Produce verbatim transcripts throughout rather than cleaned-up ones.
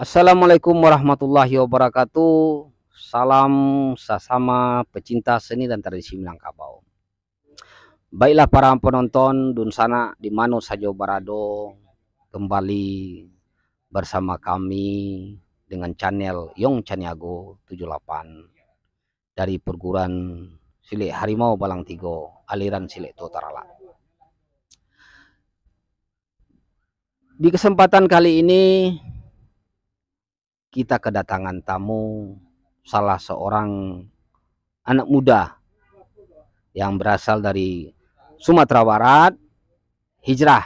Assalamualaikum warahmatullahi wabarakatuh. Salam sasama pecinta seni dan tradisi Minangkabau. Baiklah para penonton, dunsanak di mano sajo barado, kembali bersama kami dengan channel Yong Caniago tujuh lapan dari perguruan silik Harimau Balang Tigo, aliran silik Tuo Taralak. Di kesempatan kali ini, kita kedatangan tamu, salah seorang anak muda yang berasal dari Sumatera Barat, hijrah,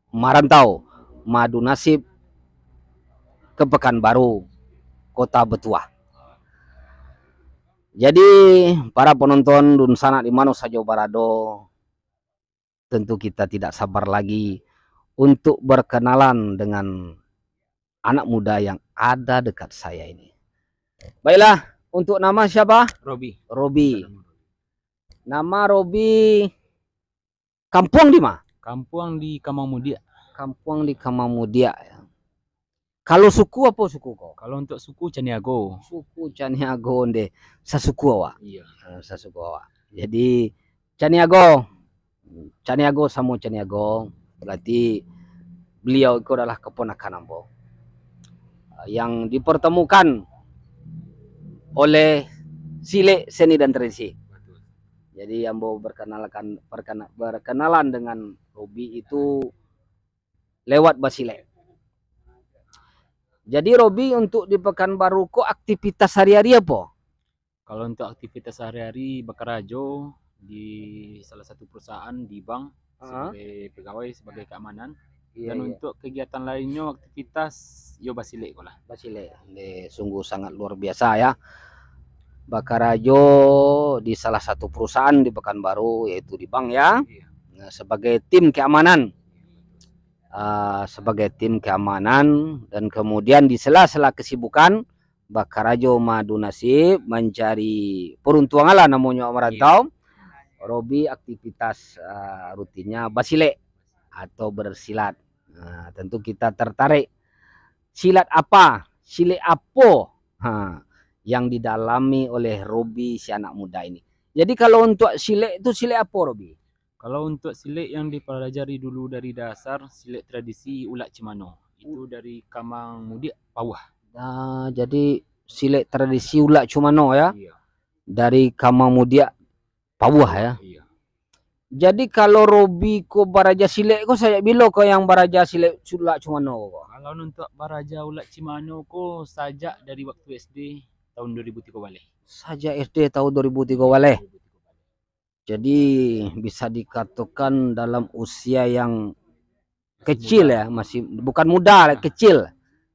marantau, madu nasib ke Pekanbaru, kota Betuah. Jadi, para penonton dunsanak di mano sajo barado, tentu kita tidak sabar lagi untuk berkenalan dengan anak muda yang ada dekat saya ini. Baiklah, untuk nama siapa? Robi. Robi. Nama Robi, kampuang di ma? Kampuang di Kamang Mudiak. Kampuang di Kamang Mudiak, ya. Kalau suku, apo suku ko? Kalau untuk suku, Caniago. Suku Caniago, ndeh. Sasuku awak? Iya. Eh, sasuku awak. Jadi, Caniago. Caniago samo Caniago. Berarti beliau iko adalah keponakan ambo. Eh, yang dipertemukan oleh silik seni dan tradisi. Betul. Jadi, ambo berkenalkan, perkena-, berkenalan dengan Robi itu lewat basilek. Jadi, Robi, untuk di Pekanbaru ko aktivitas hari-hari apo? Kalau untuk aktivitas sehari-hari, bakarajo di salah satu perusahaan di bank, ah, sebagai pegawai, sebagai keamanan. Iya, dan iya. Untuk kegiatan lainnyo, aktivitas yo basilek ko lah. Basilek. Ndeh, sungguh sangat luar biasa, ya. Bakarajo di salah satu perusahaan di Pekanbaru, yaitu di bank, ya. Iya. Nah, sebagai tim keamanan. Ah, sebagai tim keamanan, dan kemudian di sela-sela kesibukan, bakarajo madu nasib, mancari peruntuangan lah namonyo merantau. Iya. Robi aktivitas, ah, rutinnya basilek atau bersilat. Nah, tentu kita tertarik. Silat apa? Silek apo? Ha, yang didalami oleh Robi si anak muda ini. Jadi, kalau untuk silek tu, silek apo, Robi? Kalau untuk silek yang dipelajari dulu dari dasar, silek tradisi Ulak Cimano. Itu dari Kamang Mudiak, Pauah. Ah, jadi silek tradisi Ulak Cimano, ya? Iya. Dari Kamang Mudiak, Pauah, ya? Iya. Jadi, kalau Robi ko baraja silek ko, sajak bilo ko yang baraja silek Ulak Cimano ko? Kalau untuk baraja Ulak Cimano ko, sajak dari waktu S D tahun dua ribu tigo baleh. Sajak S D tahun dua ribu tigo baleh. Dua ribu tigo baleh. Jadi, bisa dikatokan dalam usia yang kecil, ya, masih, bukan muda lah, kecil.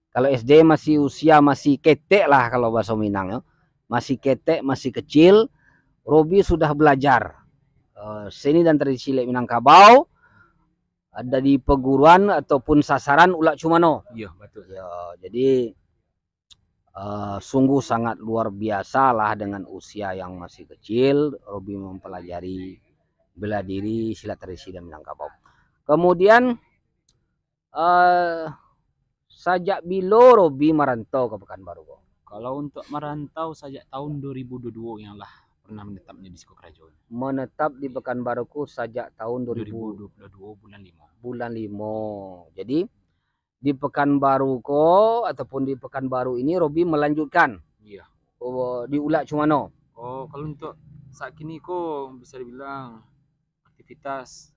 Kalau S D masih usia, masih ketek lah kalau bahasa Minang, ya. Masih ketek, masih kecil, Robi sudah belajar, eh, seni dan tradisi silek Minangkabau, ada di perguruan ataupun sasaran Ulak Cimano. Iya, betul. Ya, jadi, eh, sungguh sangat luar biasa lah dengan usia yang masih kecil, Robi mempelajari bela diri, silat tradisi dan Minangkabau. Kemudian, eh, sajak bilo Robi marantau ka Pekanbaru ko? Kalau untuk marantau, sajak tahun dua ribu dua puluh dua yang lah pernah menetapnya di siko karajo. Menetap di Pekanbaru ko sajak tahun dua ribu dua puluh dua bulan lima. Bulan lima. Jadi, di Pekanbaru ko ataupun di Pekanbaru ini Robi melanjutkan, iya, oh, di Ulak Cimano? Oh, kalau untuk saat kini ko bisa dibilang aktivitas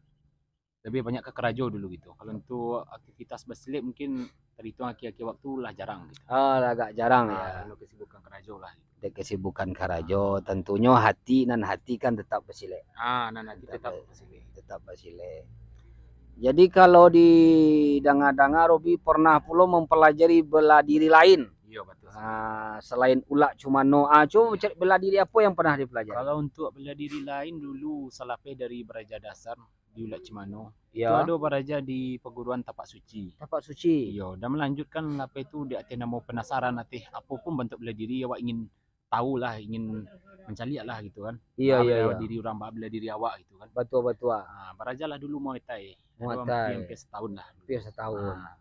lebih banyak ke karajo dulu gitu. Kalau untuk aktivitas basilek mungkin terhitung akhir-akhir waktu lah jarang gitu. Ah, lah agak jarang, ah, ya. Kalau kesibukan karajo lah gitu. Dek kesibukan karajo, tentunyo hati, nan hati kan tetap basilek. Ah, nan hati tetap basilek. Tetap basilek. Jadi, kalau didanga-danga, Robi pernah pulo mempelajari bela diri lain. Iya, betul. Ah, selain Ulak Cimano, ah, cubo cari bela diri apo yang pernah dipelajari? Kalau untuk bela diri lain, dulu salapeh dari baraja dasar di Ulak Cimano, itu ado baraja di perguruan Tapak Suci. Tapak Suci. Iyo, dan melanjutkan lapeh tu di ateh namo penasaran, ateh apo pun bantuak bela diri, awak ingin tahu lah, ingin mancaliak lah gitu kan. Iyo, iyo, iyo. Bela diri urang, bela diri awak gitu kan. Batua, batua. Ah, barajalah dulu Muay Thai. Muay Thai. Hampir setahun lah. Hampir setahun. Ah.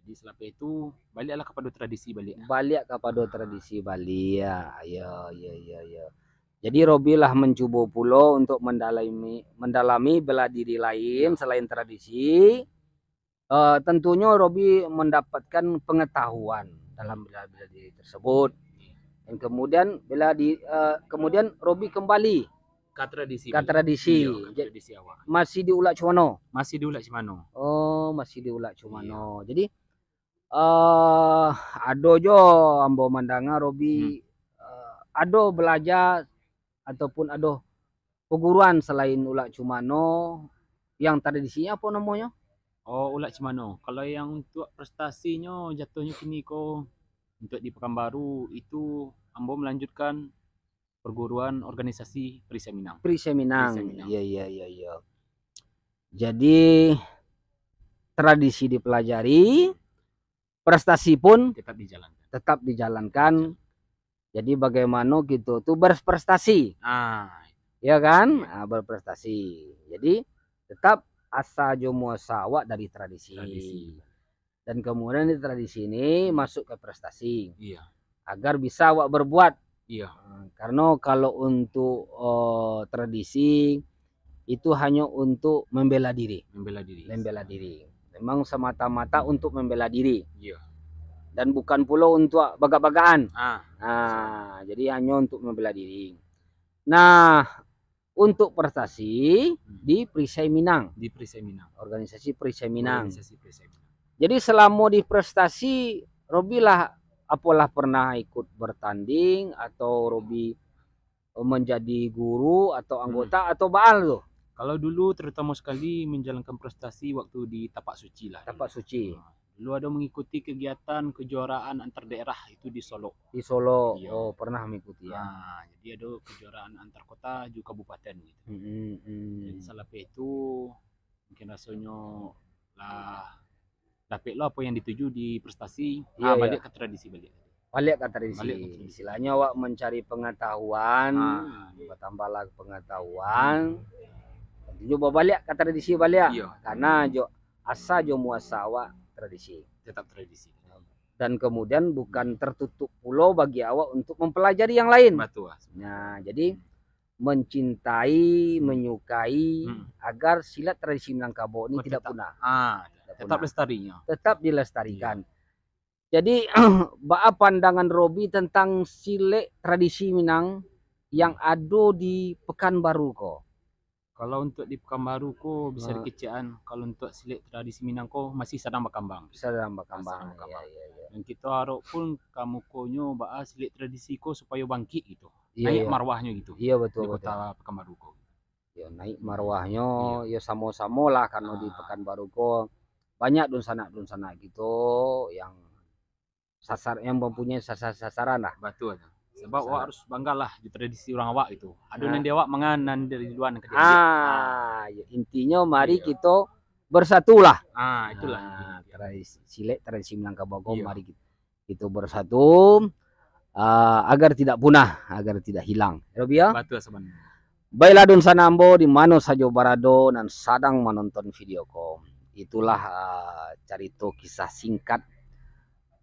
Jadi, salapeh itu, baliaklah kapado tradisi baliak. Baliak kapado tradisi baliak. Ya, ya, ya, ya. Jadi, Robi lah mancubo pulo untuk mandalami, mandalami bela diri lain selain tradisi. Eh, tentunyo Robi mandapatkan pangatahuan dalam bela, bela diri tersebut. Dan kemudian bela di, eh, kemudian Robi kembali Ka tradisi. ka baliak. tradisi. Iyo, ka Ja-, tradisi awak. Masih di Ulak Cumano. Masih di Ulak Cumano. Oh, masih di Ulak Cumano. Jadi, eh ado jo ambo mandanga Robi, eh, ado belajar ataupun ado perguruan selain Ulak Cumano yang tradisinya apo namonyo? Oh, Ulak Cumano. Kalau yang untuk prestasinyo, jatuhnyo kini ko untuk di Pekanbaru itu ambo melanjutkan perguruan organisasi Perisai Minang. Perisai Minang. Perisai Minang. Iya, iya, iya, iya. Jadi tradisi dipelajari, prestasi pun Tetap dijalankan. tetap dijalankan. Jadi bagaimana kita tu berprestasi, Ah, ya kan? Ah, berprestasi. Jadi tetap asa jo muasa awak dari tradisi. Tradisi. Dan kemudian di tradisi ini Hmm. masuk ke prestasi Iya. agar bisa awak berbuat. Iya. Ah, karena kalau untuk eh, tradisi itu hanya untuk membela diri, Membela diri. membela diri. Memang semata-mata untuk membela diri Iya. dan bukan pula untuk bagak-bagakan. Ah, Nah, jadi hanya untuk membela diri. Nah, untuk prestasi Hmm. di Perisai Minang, di Perisai Minang. Organisasi Perisai Minang. Organisasi Perisai Minang. Jadi selama di prestasi, Robi lah apolah pernah ikut bertanding atau Robi menjadi guru atau Hmm. anggota atau baal tu? Kalau dulu terutama sekali menjalankan prestasi waktu di Tapak Suci lah. Tapak Suci. Ah, dulu ada mengikuti kegiatan kejuaraan antar daerah itu di Solok. Di Solok, Iya. Oh, pernah mengikuti ya. Ah, jadi ada kejuaraan antar kota juga kabupaten gitu. Hmm, hmm, hmm. Jadi salapeh itu mungkin rasonyo lah dapek lo apa yang dituju di prestasi. Iya, Ah, balik iya. ke tradisi balik. Balik ke tradisi. Balik ke tradisi. Istilahnya awak mencari pengetahuan, Ah. Bertambahlah pengetahuan. Tentu juga balik ke tradisi balik. Iya. Karena jo asa jo muasa awak tradisi. Tetap tradisi. Dan kemudian bukan tertutup pulo bagi awak untuk mempelajari yang lain. Betul. Nah, jadi mencintai, menyukai Hmm. agar silat tradisi Minangkabau ini Oh, tidak tetap. punah. Ah, Tidak tetap punah. Lestarinya. Tetap dilestarikan. Jadi baa pandangan Robi tentang silat tradisi Minang yang ado di Pekanbaru ko? Kalau untuk di Pekanbaru ko bisa Ah. dikecekan, kalau untuk silat tradisi Minang ko masih sadang berkembang. Sadang berkembang. Sadang berkembang. Iya, iya, iya. Dan kita harap pun ka mukonyo baa silat tradisi ko supayo bangkit gitu. Iya, Naik iya. marwahnyo gitu. Iya, betul, Di betul. Kota Pekanbaru ko. Ya, naik marwahnyo, Iya. Ya samo-samo lah karena di Ah. Pekanbaru ko banyak dunsanak-dunsanak gitu yang sasar, yang mempunyai sasar-sasaran lah. Betul. Sebab awak harus bangga lah di tradisi urang awak itu. Ado Ah. nan di awak mangan, nan dari luar nan ka diambiak. Ah, ya, intinya mari Iya. kita bersatulah. Ah, itulah Ah, intinya. Tradisi, silat tradisi Minangkabau ko Iya. mari kita, kita bersatu ah, agar tidak punah, agar tidak hilang. Robi ya? Betul sebenarnya. Baiklah dunsanak ambo di mano sajo barado nan sadang manonton video ko. Itulah ah, carito kisah singkat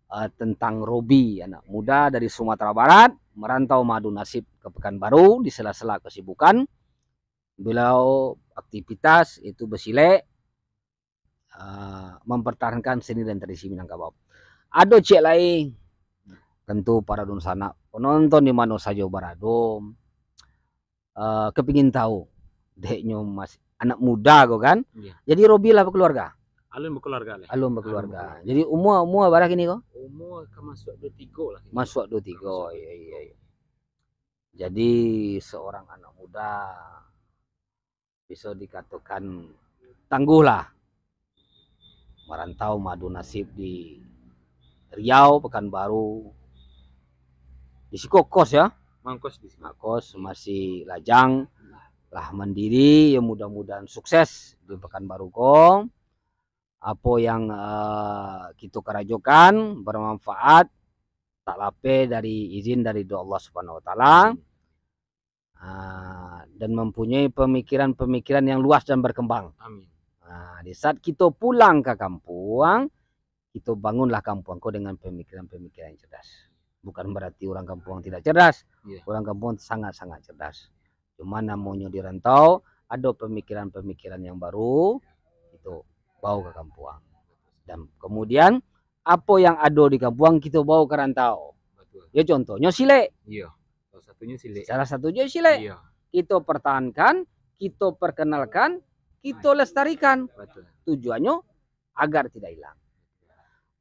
ah, tentang Robi, anak muda dari Sumatera Barat, merantau madu nasib ke Pekanbaru di sela-sela kesibukan. Beliau aktivitas itu bersilek, ah, mempertahankan seni dan tradisi Minangkabau. Ado ciek lai, tentu para dunsanak penonton di mano sajo barado, ah, kepingin tahu, deknyo masih anak muda ko kan. Iya. Jadi Robi lah berkeluarga. Alun berkeluarga lah. Alun berkeluarga. Jadi umur, umur bara kini ko? Umur ka masuk dua tiga lah. Masuk dua tiga. Masuk Iya, iya, iya. Jadi seorang anak muda bisa dikatakan tangguh lah. Merantau madu nasib di Riau, Pekanbaru. Di siko kos ya. Mangkos di sini. Nah, kos masih lajang lah mandiri, ya mudah-mudahan sukses di Pekanbaru ko. Apo yang eh, kita karajokan bermanfaat, tak lapeh dari izin dari doa Allah Subhanahu Wa Taala. Ah, dan mempunyai pemikiran-pemikiran yang luas dan berkembang. Amin. Ah, di saat kita pulang ke kampuang, Kito bangunlah kampuang ko dengan pemikiran-pemikiran yang cerdas. Bukan berarti urang kampuang tidak cerdas. Iya. Urang kampuang sangat-sangat cerdas. Cuma namonyo di rantau, ado pemikiran-pemikiran yang baru, kito bawa ka kampuang. Dan kemudian, apo yang ado di kampuang, kito bawa ka rantau. Betul. Ya, contohnyo silek. Iya. Salah satunyo silek. Salah satunyo silek. Iya. Kito pertahankan, kito perkenalkan, kito lestarikan. Betul. Tujuannyo agar tidak hilang.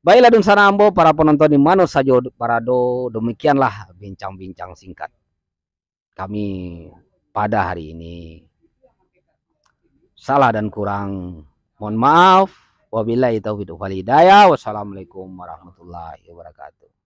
Baiklah, dunsanak ambo, para penonton di mano sajo barado, demikianlah bincang-bincang singkat kami pada hari ini. Salah dan kurang, mohon maaf. Wabillahi taufiq wal hidayah. Wassalamualaikum warahmatullahi wabarakatuh.